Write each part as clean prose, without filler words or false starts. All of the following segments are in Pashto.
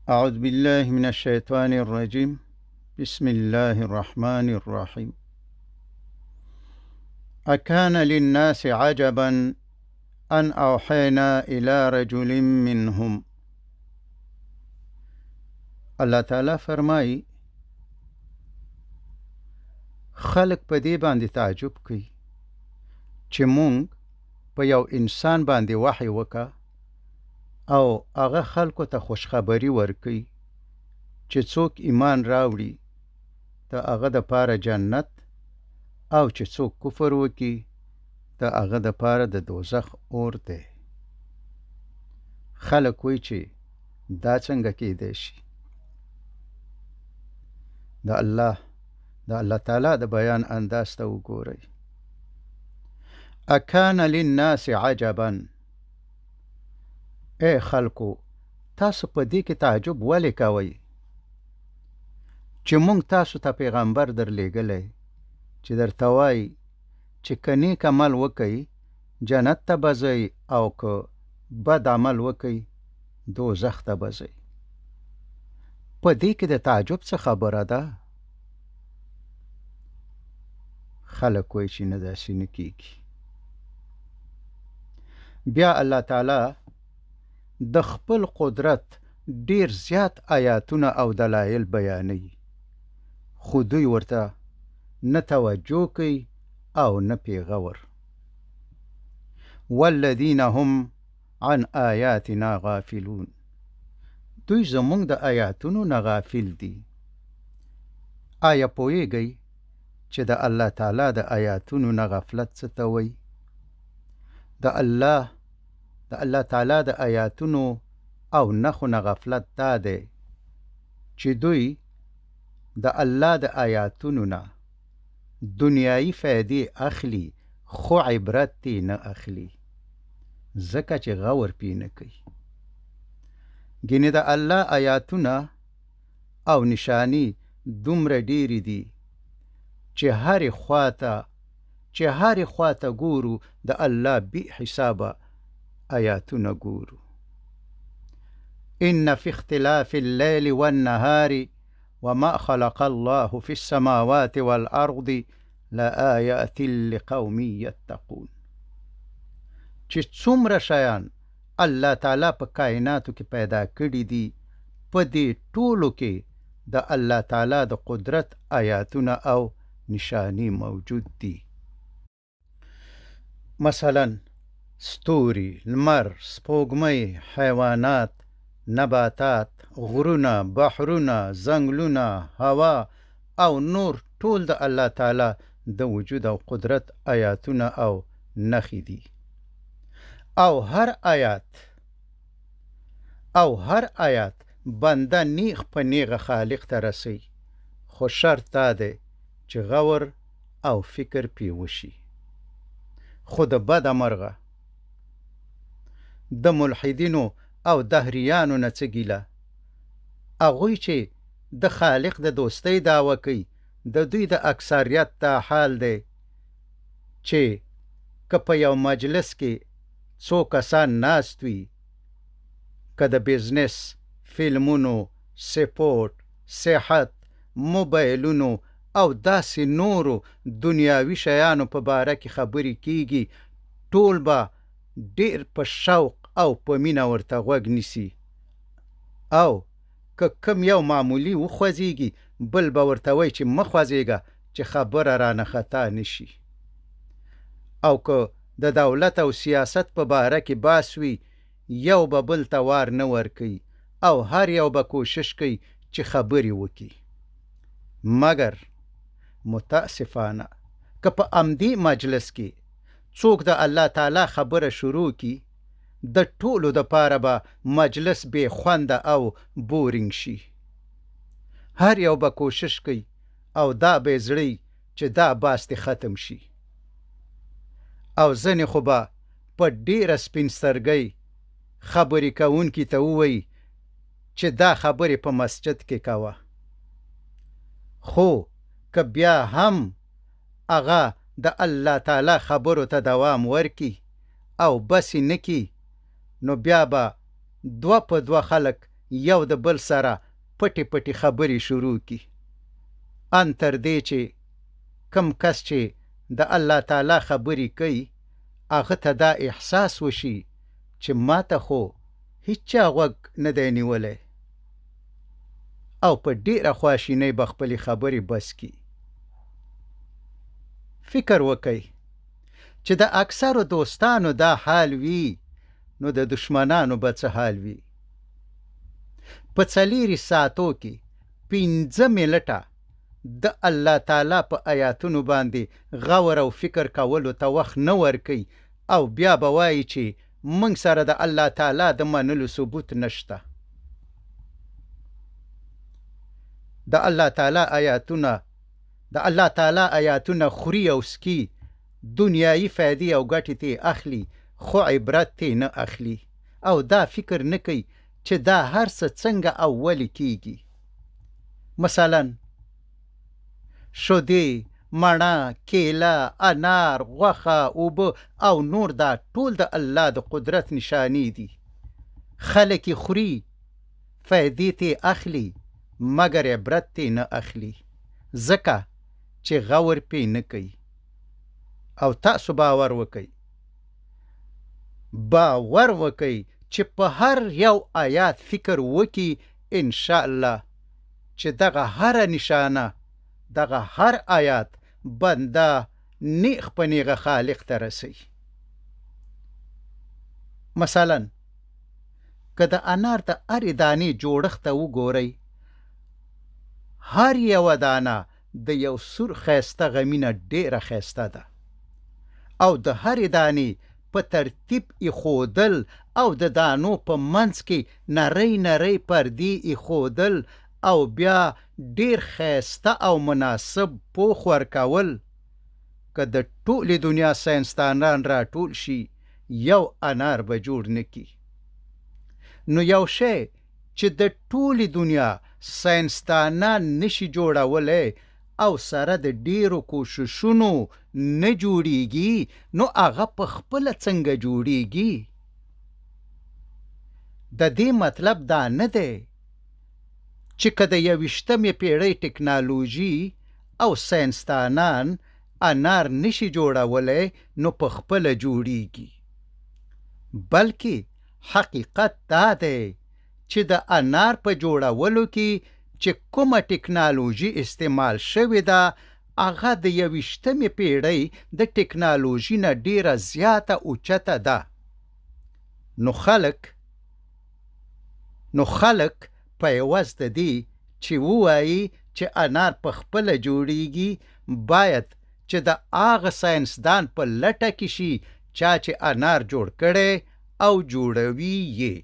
أعوذ بالله من الشيطان الرجيم. بسم الله الرحمن الرحيم. أكان للناس عجبا أن أوحينا إلى رجل منهم. الله تعالی فرمایي خلک په دې باندې تعجب کوي چې مونږ په یو انسان باندې وحی وکړه او هغه خلکو ته خوشخبری ورکوي چې څوک ایمان راوړي د هغه دپاره جنت او چې څوک کفر وکړي د هغه دپاره د دوزخ اور دی. خلک وایي چې دا څنګه کیدای شي؟ د الله د الله تعالی د بیان انداز ته وګورئ. اکان للناس عجبا، ای خلکو تاسو په دې کې تعجب ولې کوئ چې مونږ تاسو ته پیغمبر درلېږلی چې درته وایي چې که نیک عمل وکئ جنت ته به ځئ او که بد عمل وکئ دوزخ ته به ځئ. په دې کې د تعجب څه خبره ده؟ خلک وایي چې نه، داسې نه کیږي. بیا الله تعالی د خپل قدرت ډیر زیات آیاتونه او دلایل بیانوي، خو دوی ورته نه توجه کوي او نه پیغور. والذین هم عن آیاتنا غافلون، دوی زمونږ د آیاتونو نه غافل دي. آیا پوهیږئ چې د الله تعالی د آیاتونو نه غفلت څه ته وایي؟ د الله تعالی د آیاتونو او نښو نه غفلت دا دی چې دوی د الله د آیاتونو نه دنیایي فایدې اخلي خو عبرت ترې نه اخلي، ځکه چې غور پې نه کوي. ګینې د الله آیاتونه او نشانې دومره ډېرې دي چې هرې خواته ګورو د الله بې حسابه آیاتونه ګورو. ان فی اختلاف اللیل والنهار وما خلق الله فی السماوات والارض لآیات لقوم یتقون. چې څومره شیان الله تعالی په کائناتو کې پیدا کړي دي، په دې ټولو کې د الله تعالی د قدرت آیاتونه او نشانې موجود دي. مثلا ستوري، لمر، سپوږمۍ، حیوانات، نباتات، غرونه، بحرونه، ځنګلونه، هوا او نور ټول د الله تعالی د وجود او قدرت آیاتونه او نښې دي. او هر آیات بنده نیغ په نیغه خالق ته رسي، خو شرط دا دی چې غور او فکر پې وشي. خو د بده مرغه د ملحدینو او دهریانو نه څه ګیله، هغوی چې د خالق د دوستۍ دعوه کوي، د دوی د اکثریت دا حال دی چې که په یو مجلس کې څو کسان ناست وي، که د بزنس، فلمونو، سپورت، صحت، موبایلونو او داسې نورو دنیاوي شیانو په باره کې خبرې کیږي، ټول به ډیر په شوق او په مینه ورته غوږ نیسي، او که کوم یو معمولي وخوځېږي بل به ورته وایي چې مه خوځېږه چې خبره رانه خطا نشي. او که د دولت او سیاست په باره کې باس وي، یو به بل ته وار نه ورکوي او هر یو به کوشش کوي چې خبرې وکړي. مګر متاسفانه که په همدې مجلس کې څوک د الله تعالی خبره شروع کړي، د ټولو دپاره به مجلس بې خونده او بورینګ شي. هر یو به کوشش کوي او دا به یې زړه وي چې دا باس دې ختم شي. او ځینې خو به په ډېره سپین سترګۍ خبرې کوونکي ته ووایي چې دا خبرې په مسجد کې کوه، خو که بیا هم هغه د الله تعالی خبرو ته دوام ورکړي او بس یې نه کړي، نو بیا به دوه په دوه خلک یو د بل سره پټې پټې خبرې شروع کړي، ان تر دې چې کوم کس چې د الله تعالی خبرې کوي هغه ته دا احساس وشي چې ماته خو هیچا غوږ نه دی نیولی او په ډیره خواشینۍ به خپلې خبرې بس کړي. فکر وکړئ چې د اکثرو دوستانو دا حال وي نو د دښمنانو به څه حال وي؟ په 24 ساعتو کې 5 منټه د الله تعالی په آیاتونو باندې غور او فکر کولو ته وخت نه ورکوي او بیا به وایي چې موږ سره د الله تعالی د منلو ثبوت نشته. د الله تعالی آیاتونه د الله تعالی آیاتونه خوري او څکي، دنیایي فایدې او ګټې ترې اخلي خو عبرت ترې نه اخلي او دا فکر نه کوي چې دا هر څه څنګه او ولې کیږي. مثلا شودې، مڼه، کیله، انار، غوښه، اوبه او نور دا ټول د الله د قدرت نشانې دي. خلک یې خوري، فایدې ترې اخلي مګر عبرت ترې نه اخلي، ځکه چې غور پې نه کوي. او تاسو باور وکئ، باور وکئ چې په هر یو آیات فکر وکړي انشاءالله چې دغه هره نشانه، دغه هر آیات بنده نیغ په نیغه خالق ته رسوي. مثلا که د انار د هرې دانې جوړښت ته وګورئ، هر یوه دانه د یو سور ښایسته غمي نه ډېره ښایسته ده او د هرې دانې په ترتیب ایښودل او د دانو په منځ کې نرۍ نرۍ پردې ایښودل او بیا ډېر ښایسته او مناسب پوښ ورکول، که د ټولې دنیا ساینسدانان راټول شي یو انار به جوړ نه کړي. نو یو شی چې د ټولې دنیا ساینسدانان نشي جوړولی او سره د ډېرو کوششونو نه جوړیږي، نو هغه په خپله څنګه جوړیږي؟ د دې مطلب دا نه دی چې که د 21مې پیړۍ ټکنالوژي او ساینسدانان انار نشي جوړولی نو په خپله جوړیږي، بلکې حقیقت دا دی چې د انار په جوړولو کې چې کومه ټکنالوژي استعمال شوې ده هغه د 21مې پیړۍ د ټکنالوژي نه ډیره زیاته اوچته ده. نو خلک په عوض د دې چې ووایي چې انار په خپله جوړیږي، باید چې د هغه ساینسدان په لټه کې شي چا چې انار جوړ کړی او جوړوي یې.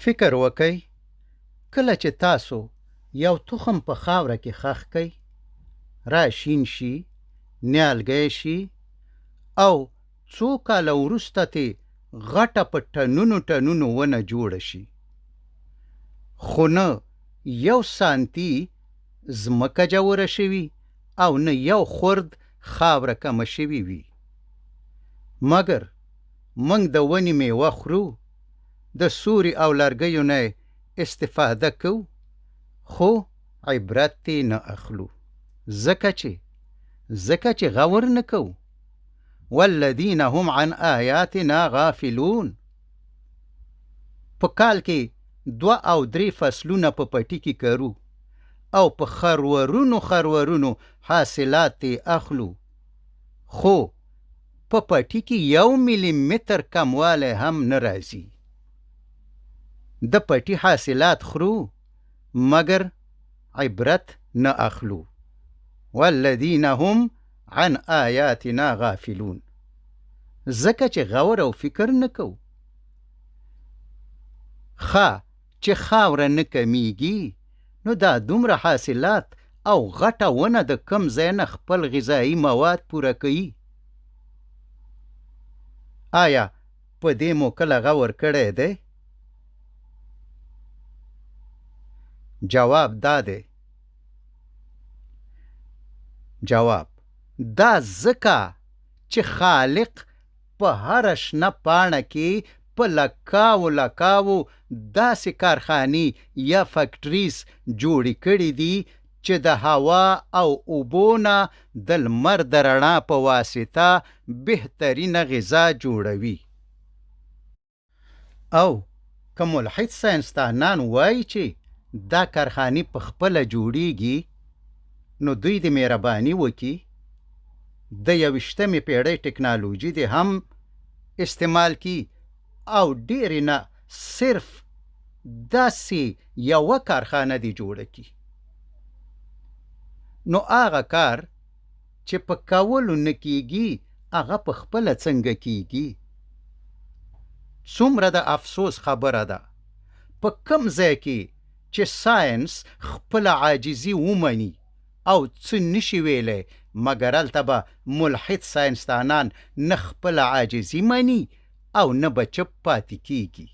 فکر وکئ، کله چې تاسو یو تخم په خاوره کې ښخ کئ، را شین شي، نیالګی شي او څو کاله وروسته ترې غټه په ټنونو ټنونو ونه جوړه شي، خو نه یو سانتي ځمکه ژوره شوي او نه یو خورد خاوره کمه شوي وي. مګر موږ د ونې میوه خورو، د سوري او لرګیو نه استفاده کوو، خو عبرت ترې نه اخلو، ځکه چې غور نه کوو. والذین هم عن آیاتنا غافلون. په کال کې 2 او 3 فصلونه په پټي کې کرو او په خرورونو خرورونو حاصلات ترې اخلو، خو په پټي کې 1 ملي متر کموالی هم نه راځي. د پټي حاصلات خورو مګر عبرت نه اخلو. والذین هم عن آیاتنا غافلون، ځکه چې غور او فکر نه کوو. ښه چې خاوره نه کمیږي نو دا دومره حاصلات او غټه ونه د کم ځای نه خپل غذایي مواد پوره کوي؟ آیا په دې مو کله غور کړی دی؟ جواب دا دی، جواب دا ځکه چې خالق په هره شنه پاڼه کې په لکاوو لکاوو داسې کارخانې یا فکټریز جوړې کړې دي چې د هوا او اوبو نه د لمر د رڼا په واسطه بهترینه غذا جوړوي. او که ملحد ساینسدانان وایي چې دا کارخانې په خپله جوړیږي نو دوی دې مهرباني وکړي د یویشتمې پیړۍ ټکنالوجي دې هم استعمال کړي او ډېرې نه صرف داسې یوه کارخانه دې جوړه کړي. نو هغه کار چې په کولو نه کیږي هغه په خپله څنګه کیږي؟ څومره د افسوس خبره ده په کوم ځای کې چې ساینس خپله عاجزي ومني او څه نشي ویلی مګر هلته به ملحد ساینسدانان نه خپله عاجزي مني او نه به چپ پاتې کیږي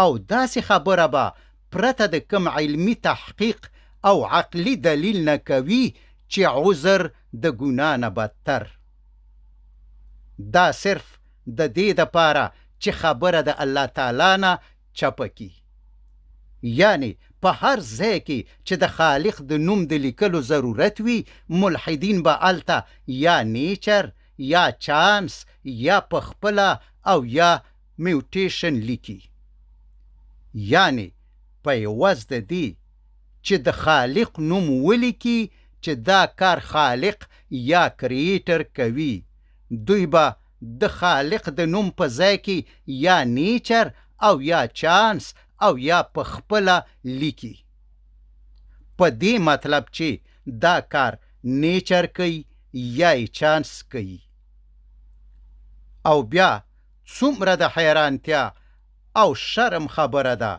او داسې خبره به پرته د کوم علمي تحقیق او عقلي دلیل نه کوي چې عذر د ګناه نه بدتر. دا صرف د دې دپاره چې خبره د الله تعالی نه چپه کړي. یعنې په هر ځای کې چې د خالق د نوم د لیکلو ضرورت وي ملحدین به هلته یا نیچر یا چانس یا پخپله او یا میوټیشن لیکي. یعنې په عوض د دې چې د خالق نوم ولیکي چې دا کار خالق یا کریټر کوي دوی به د خالق د نوم په ځای کې یا نیچر او یا چانس او یا په خپله لیکي په دې مطلب چې دا کار نیچر کوي یا یې چانس کوي. او بیا څومره د حیرانتیا او شرم خبره ده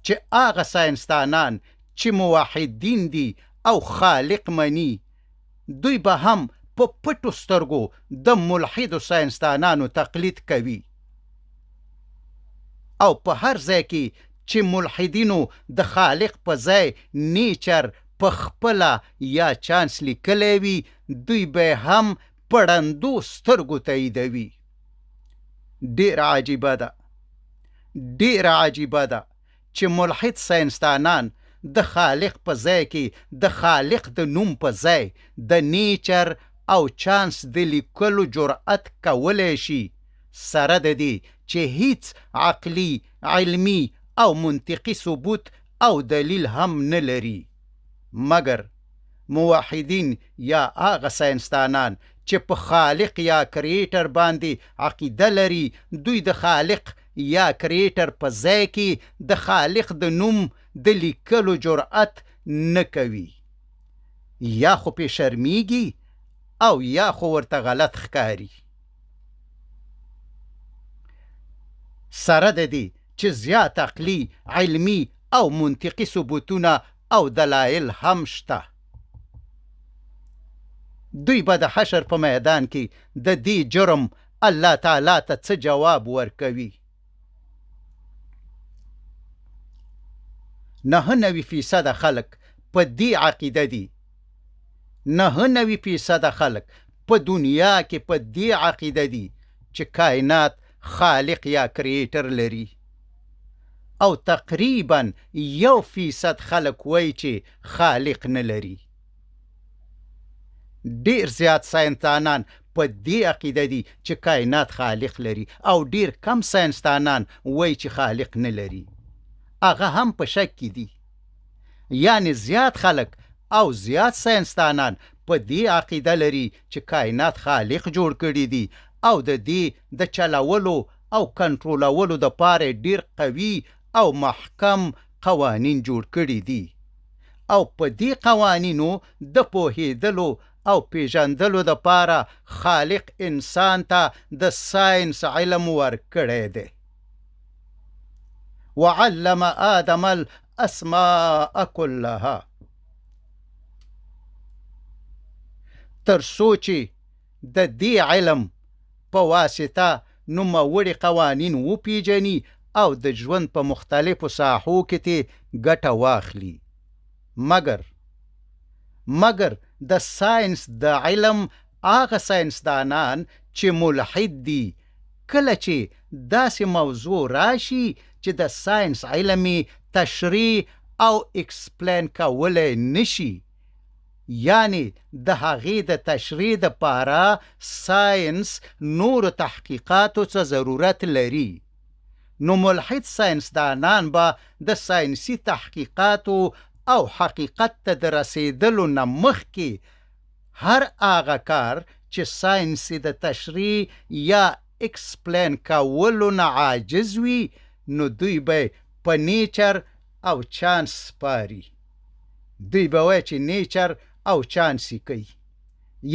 چې هغه ساینسدانان چې موحدین دي او خالق مني دوی به هم په پټو سترګو د ملحدو ساینسدانانو تقلید کوي او په هر ځای کې چې ملحدینو د خالق په ځای نیچر په خپله یا چانس لیکلی وي دوی به هم په ړندو سترګو تاییدوي. ډېره عجیبه ده، ډېره عجیبه ده چې ملحد ساینسدانان د خالق په ځای کې د خالق د نوم په ځای د نیچر او چانس د لیکلو جرأت کولی شي، سره د دې چې هیڅ عقلي، علمي او منطقي ثبوت او دلیل هم نه لري. مګر موحدین یا هغه ساینسدانان چې په خالق یا کریټر باندې عقیده لري دوی د خالق یا کریټر په ځای کې د خالق د نوم د لیکلو جرأت نه کوي، یا خو پې شرمیږي او یا خو ورته غلط ښکاري. سره د دې چې زیات عقلي، علمي او منطقي ثبوتونه او دلایل هم شته. دوی به د حشر په میدان کې د دې جرم الله تعالی ته څه جواب ورکوي؟ 99% خلک په دې عقیده دي، 99% خلک په دنیا کې په دې عقیده دي چې کائنات خالق یا کریټر لري، او تقریبا 1% خلک وایي چې خالق نه لري. ډیر زیات ساینسدانان په دې عقیده دي چې کائنات خالق لري، او ډیر کم ساینسدانان وایي چې خالق نه لري، هغه هم په شک کې دي. یعنی زیات خلک او زیات ساینسدانان په دې عقیده لري چې کائنات خالق جوړ کړي دي او د دې د چلولو او کنټرولولو دپاره ډیر قوي او محکم قوانین جوړ کړي دي، او په دې قوانینو د پوهېدلو او پیژندلو دپاره خالق انسان ته د ساینس علم ورکړی دی. وعلم آدم الاسماء كلها، تر څو چې د دې علم په واسطه نوموړي قوانین وپیژني او د ژوند په مختلفو ساحو کې ترې ګټه واخلي. مګر د ساینس د علم هغه ساینسدانان چې ملحد دي، کله چې داسې موضوع راشي چې د ساینس علم یې تشریح او اکسپلین کولی نشي، یعنې د هغې د تشریح د پاره ساینس نورو تحقیقاتو څه ضرورت لري، نو ملحد ساینسدانان به د ساینسي تحقیقاتو او حقیقت ته د رسېدلو نه مخکې هر هغه کار چې ساینس یې د تشریح یا اکسپلین کولو نه عاجز وي نو دوی به یې په نیچر او چانس سپاري. دوی به وایي چې نیچر او چانس یې کوي.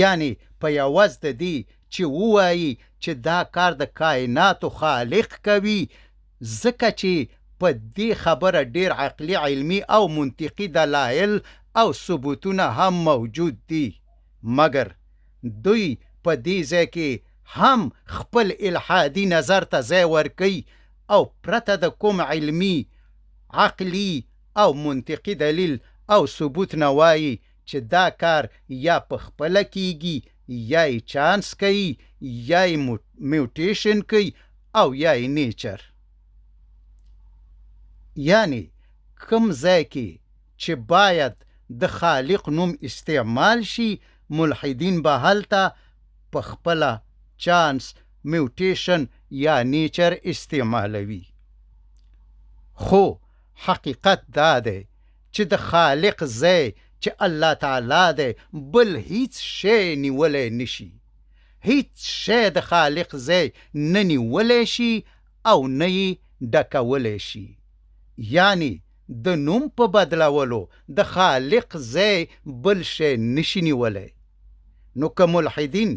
یعنې په عوض د دې چې ووایي چې دا کار د کایناتو خالق کوي ځکه چې په دې خبره ډېر عقلي، علمي او منطقي دلایل او ثبوتونه هم موجود دي، مګر دوی په دې ځای کې هم خپل الحادي نظر ته ځای ورکوي او پرته د کوم علمي، عقلي او منطقي دلیل او ثبوت نه وايي چې دا کار یا په خپله کېږي، یا یې چانس کوي، یا یې میوټیشن کوي او یا یې نیچر. یعنې کوم ځای کې چې باید د خالق نوم استعمال شي، ملحدین به هلته په خپله چانس، میوټیشن یا نیچر استعمالوي. خو حقیقت دا دی چې د خالق ځای چې الله تعالی دی بل هیڅ شی نیولی نشي. هیڅ شی د خالق ځای نه نیولی شي او نه یې ډکولی شي. یعنې د نوم په بدلولو د خالق ځای بل شی نشي نیولی. نو که ملحدین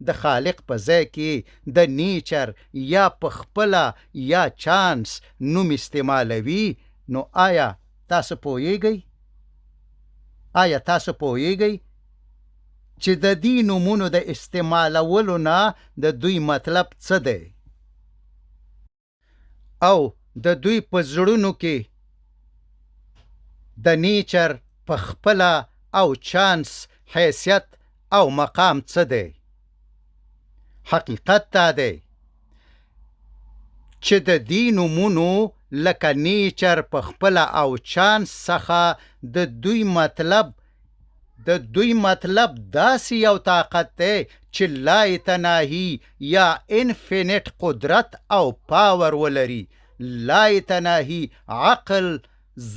د خالق په ځای کې د نیچر یا په خپله یا چانس نوم استعمالوي نو آیا تاسو پوهیږئ؟ آیا تاسو پوهیږئ چې د دې نومونو د استعمالولو نه د دوی مطلب څه دی؟ او د دوی په زړونو کې د نیچر په خپله او چانس حیثیت او مقام څه دی؟ حقیقت دا دی چې د دې نومونو لکه نیچر په خپله او چانس څخه د دوی مطلب د دوی مطلب داسې یو طاقت دی چې لایتناهي یا انفینټ قدرت او پاور ولري، لایتناهي عقل،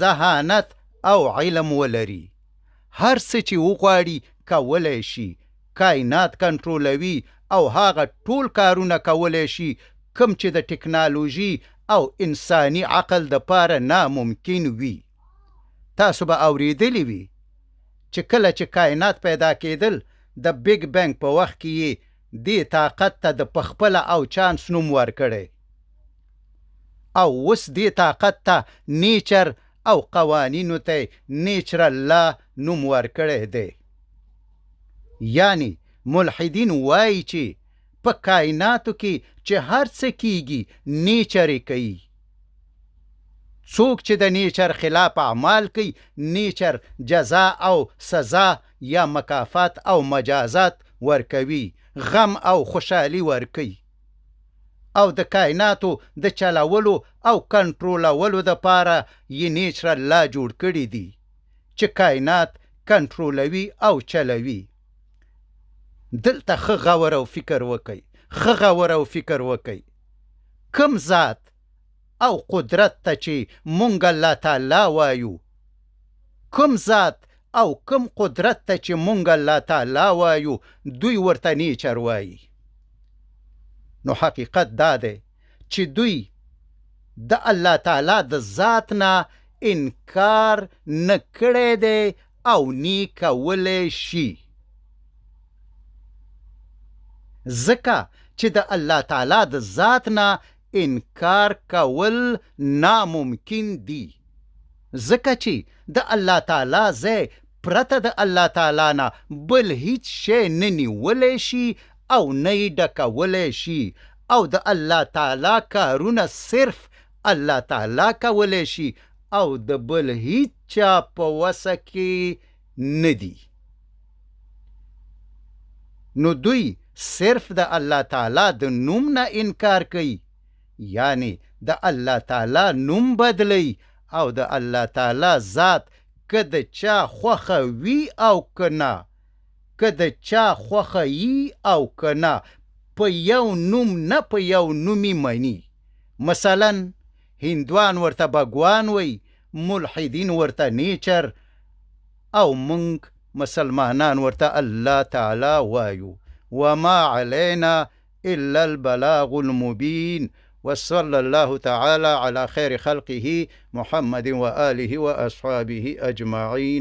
ذهانت او علم ولري. هر څه چې وغواړي کولی شي، کاینات کنټرولوي او هغه ټول کارونه کولی شي کوم چې د ټکنالوژي او انساني عقل دپاره ناممکن وي. تاسو به اورېدلي وي چې کله چې کاینات پیدا کېدل د بیګ بنګ په وخت کې یې دې طاقت ته د پخپله او چانس نوم ورکړی او اوس دې طاقت ته نیچر او قوانینو ته نیچرل لا نوم ورکړی دی. یعنی ملحدین وایي چې په کایناتو کې چې هر څه کیږي نیچر یې کوي. څوک چې د نیچر خلاف اعمال کوي نیچر جزا او سزا یا مکافات او مجازات ورکوي، غم او خوشحالي ورکوي او د کایناتو د چلولو او کنټرولولو دپاره یې نیچرل لا جوړ کړي دي چې کاینات کنټرولوي او چلوي. دلته ښه غور او فکر وکئ، ښه غور او فکر وکئ. کوم ذات او قدرت ته چې مونږ الله تعالی وایو، کوم ذات او کوم قدرت ته چې مونږ الله تعالی وایو دوی ورته نیچر وایي. نو حقیقت دا دی چې دوی د الله تعالی د ذات نه انکار نه کړی دی او نی کولی شي، ځکه چې د الله تعالی د ذات نه انکار کول ناممکن دي، ځکه چې د الله تعالی ځای پرته د الله تعالی نه بل هیڅ شی نه نیولی شي او نه یې ډکولی شي، او د الله تعالی کارونه صرف الله تعالی کولی شي او د بل هیڅ چا په وسه کې نه دي. نو دوی صرف د الله تعالی د نوم نه انکار کوي، یعنی د الله تعالی نوم بدلوي او د الله تعالی ذات که د چا خوښه وي او که نه، که د چا خوښه یي او که نه، په یو نوم نه په یو نومي مني. مثلا هندوان ورته بګوان وایي، ملحدین ورته نیچر او مونږ مسلمانان ورته الله تعالی وایو. وما علینا الا البلاغ المبین. وصلى الله تعالى على خير خلقه محمد وآله وأصحابه أجمعين.